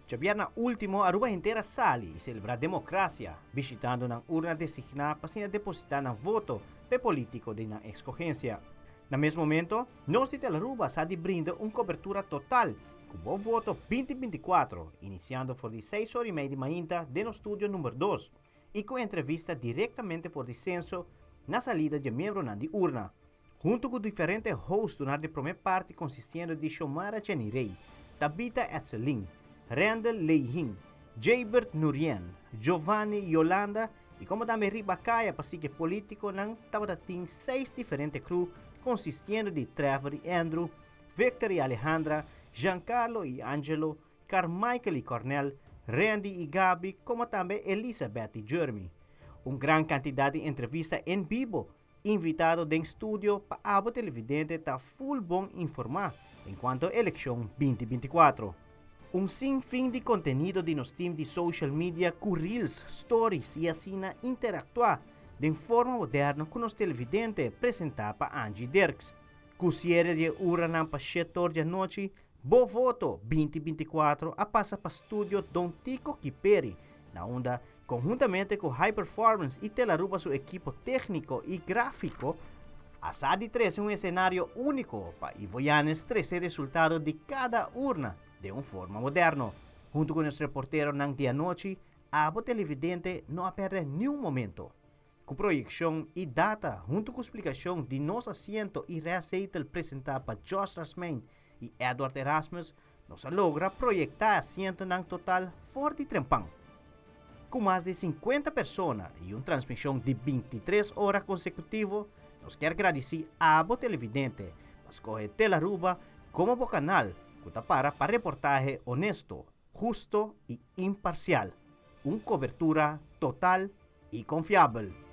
Djabièrnè último Aruba henter a sali i selebrá demokrasia, bishitando nan urna designá pa asina depositá nan voto p'e polítiko di nan eskohensia. Na mes momento, nos di Telaruba sa di brinda un kobertura total ku bo voto 2024, inisiando for di seis ora i mei di mainta den nos studio number dos i ku entrevista direktamente for di senso na salida dje miembronan di urna. Huntu ku diferente host dunar di promé parti konsistiendo di Xiomara Jenny-Rey, Tabitha Etselin, Randall Leihin, Jaybert Nurien, Giovanni Yolanda i komo tambe riba kaya pa sigui politikonan tabata tin seis diferente crew konsistiendo di Trevor i Andrew, Victor i Alejandra, Giancarlo i Angelo, Carmichael i Cornel, Randy i Gaby komo tambe Elizabeth i Jeremy. Un gran kantidat di entrevista en bibo Invitado den studio pa abo televidente ta full bon informa encuanto eleccion 2024. Un sin fin di contenido di nos team di social media cu reels, stories y asina interactua den forma moderno cu nos televidente presenta pa Angie Dirks. Cu ciere di e uranan pa shetor di anochi, Bo Voto 2024 a pasa pa studio Don Tico Kiperi na unda Konhuntamente ku High Performance i Telaruba su ekipo tékniko i gráfiko a sa di trese un esenario úniko pa Ivo Yanes trese resultado di kada urna den un forma moderno. Huntu ku nos reporteronan di anochi, abo televidente no a pèrdè niun momento. Ku proyekshon i data huntu ku splikashon di nos asiento i rèstzetel presentá pa Josh Rasmijn i Edward Erasmus, Nos a logra proyektá asientonan total for di trempan. Ku mas di 50 persona i un transmishon di 23 ora konsekutivo, nos kier gradisí abo televidente pa skohe TelAruba komo bo kanal ku ta para pa reportahe honesto, husto i imparsial. Un kobertura total i konfiabel.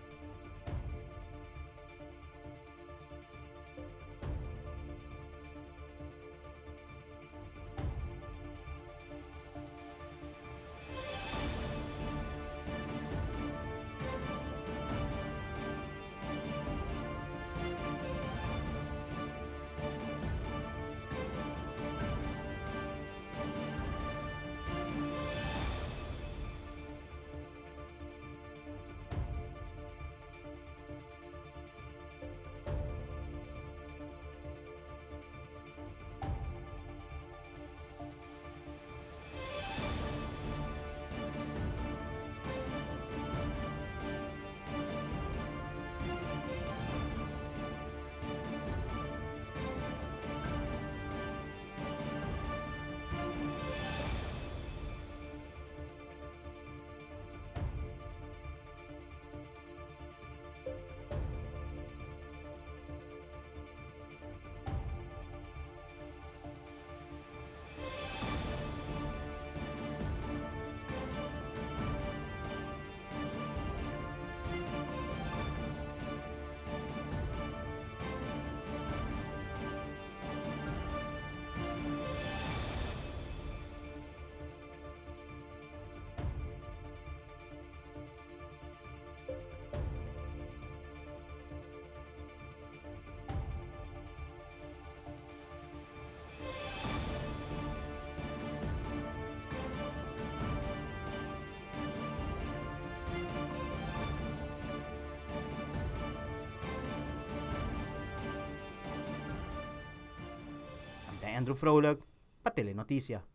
Ami ta Andrew Vrolijk pa Telenoticia.